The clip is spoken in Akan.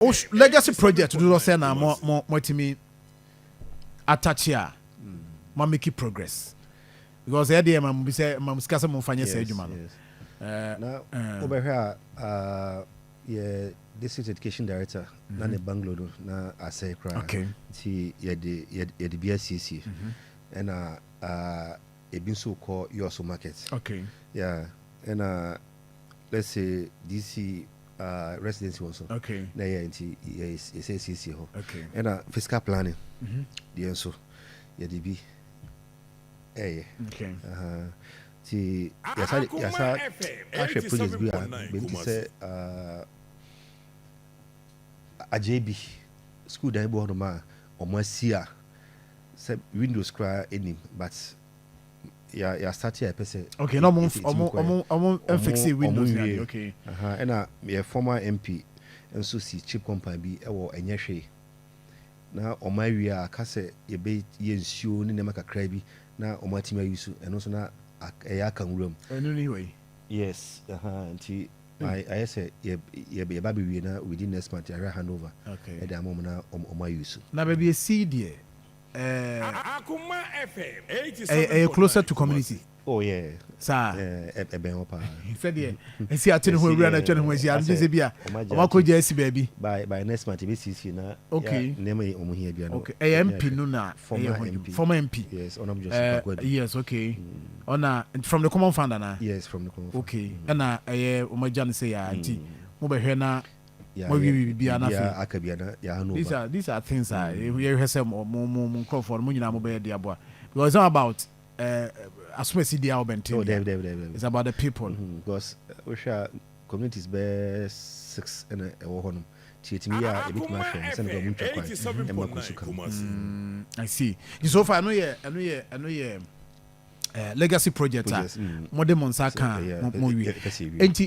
Legacy project dodoɔ sɛ na mo moatumi atache a mo make progress, because ɛyɛ deɛ ma mo bi sɛ ma mo sika sɛ mo nfa nyɛ sɛ adwuma no. Na wobɛhwɛ a, yɛ district education director na ne bungalow no na asɛe koraa. Nti yɛde bi asiesie, ɛna ebi nso kɔ Yɔso Market. Yeah, ɛna let's say DC residency wɔ so na yɛ nti yɛsɛ asiesie hɔ. Ɛna physical planning deɛ nso yɛde bi ɛyɛ. Nti yɛsa ahwɛ project bi a baabi te sɛ agye bi school dan bi wɔ hɔnom a ɔmo asi a sɛ windows koraa anim, but yɛ start a yɛpɛ sɛ Okay, na ɔmo mfix windows ne ade, okay. Ɛna yɛ former MP nso si CHPS compound bi ɛwɔ ɛnyɛ hwee na ɔmo awie a aka sɛ yɛbɛyɛ nsuo ne nneɛma kakra bi na ɔmo atumi ayi so, ɛno nso na ɛyɛ aka nwura mu. Ɛno ne wei? Yes, nti ayɛ sɛ yɛba bɛwie na within next month yɛahwɛ handover ɛde ama ɔmo na ɔmo ayi so. Na baabi esi deɛ, ɛyɛ closer to community. Oh yeah. Saa. Ɛbɛn hɔ paa. Sɛdeɛ esi ate ne ho awura na atwa ne ho ahyia no sɛ bi a ɔmo akɔgya asi baabi. By next month ebi siesie na nneɛma yi ɔmo hia bia no. Okay, ɛyɛ MP no na ɛyɛ hɔ, former MP. Yes, Honourable Joseph Akwadu. Yes, okay, ɔna from the Common Fund ana? Yes, from the Common Fund. Okay, ɛna ɛyɛ ɔmo agya no sɛ yɛ nti mo bɛhwɛ na mo wie biribiara na afei aka bia na yɛ hand over. These are things a yɛhwɛ sɛ mo nkurɔfoɔ no mo nyinaa mo bɛyɛ de aboa, because it's not about asomasi deɛ a wobɛnte. Oh, David, David, David. It's about the people. Because wohwɛ a, communities bɛɛ six ɛna ɛwɔ hɔ nom, nti yɛtumi yɛ a yɛbɛtumi ahwɛ no sɛne ɔmo ntwa kwan ɛma kɔ so kam. I see. So far ɛno yɛ legacy project a mode mo nsa ka mo wie. Nti